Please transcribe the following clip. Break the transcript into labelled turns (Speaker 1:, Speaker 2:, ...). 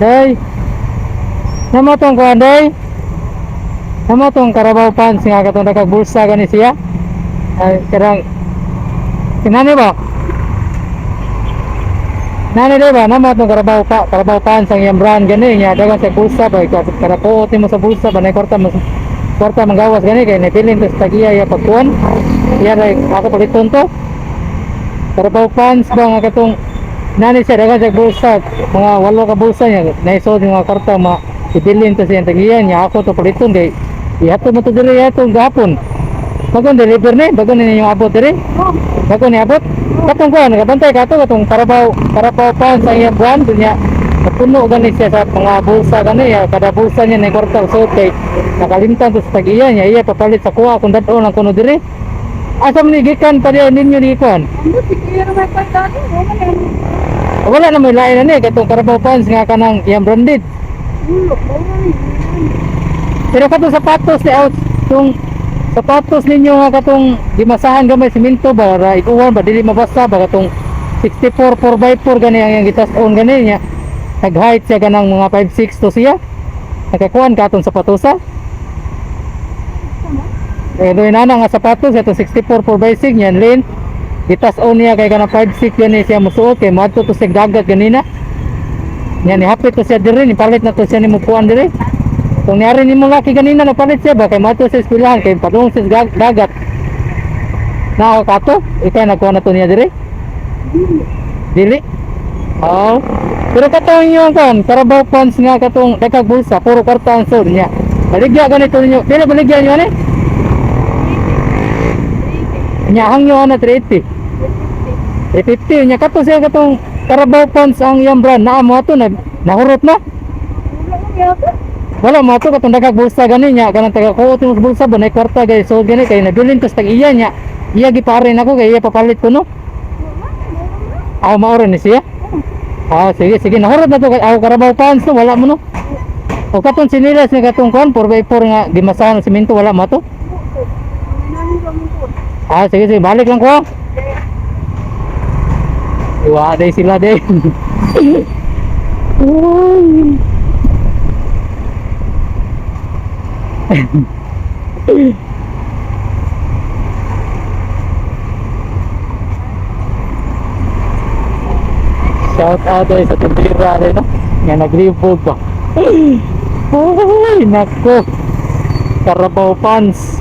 Speaker 1: Day. Namo tong kuan, day. Namo tong Carabao Pants nga katong nakagbulsa gani siya. Ay, karang kinani ba? Nani di ba? Namo tong Carabao pa, Carabao Pants ang iyang brand gani niya dagan sa bulsa ba kada puot nimo sa bulsa ba nay kwarta mo kwarta manggawas gani kay nabilin to sa tagiya ya pagkuan. Iya ra ako paliton to. Carabao Pants ba nga katong nani siya dagan sa bulsa, mga walo ka bulsa niya naisod yung mga kwarta ma ibilin to siya tagiya niya ako to paliton kay ihatod mo to diri atong gahapon. Bago deliver ni, bago ni ninyong abot diri. Bago ni abot. Katong kuan nagabantay ka ato katong Carabao Carabao Pants ang iyang brand niya. Napuno gani siya sa mga bulsa gani ya, kada bulsa niya nay kwarta so kay nakalimtan to sa tagiya niya iya papalit sa kuha kung dad-on lang kuno diri. Asa man ni gikan pa diya ninyo ni kuan?
Speaker 2: Ano, si Kuya na may pagdati. Wala na.
Speaker 1: Wala na may lain na ni katong Carabao Pants nga kanang iyang branded.
Speaker 2: Ulo, wala na.
Speaker 1: Pero katong sapatos ni out tong sapatos ninyo nga katong gimasahan gamay simento ba ra ikuan ba dili mabasa ba katong 64 4x4 gani ang iyang gitas-on gani niya. Nag-height siya ganang mga 5'6 to siya. Nakakuan ka atong sapatosa. Eh doy nana nga sapatos atong 64 4x6 niyan lane. Gitas-on niya kay kanang 5'6 gani siya musuot kay moadto to sa dagat ganina. Niya ni hapit to siya diri ni palit na to siya ni mupuan diri. Kung niyari ni mo laki ganina nagpalit siya ba kay moadto sa eskwelahan kay padung sa dagat. Na ako kato, ikay nagkuha na to niya diri. Dili. Oo. Pero katong yung kan, Carabao Pants nga katong dakag bulsa, puro kwarta ang sud niya. Baligya ganito ninyo. Dili baligya niyo ani? Nya hangyo ana 380. 350 nya kato siya katong Carabao Pants ang iyang brand naa mo ato na nahurot na.
Speaker 2: Wala na yata.
Speaker 1: Wala mo ato katong dakag bulsa gani nya kanang taga kuot mo sa bulsa ba nay kwarta gay so gani kay nabilin ko sa tag-iya nya. Iya giparen ako kay iya papalit ko no. Aw mao ni siya. Ah, sige sige nahurot na to kay aw Carabao Pants no wala mo no. O katong sinilas nga katong kuan 4x4 nga gimasahan ng simento wala mo ato. Ah, sige sige balik lang ko, ah. Iwa day sila day. Uy. Shout out day sa tindira day no. Nga naglibog ba. Uy, nako. Carabao Pants.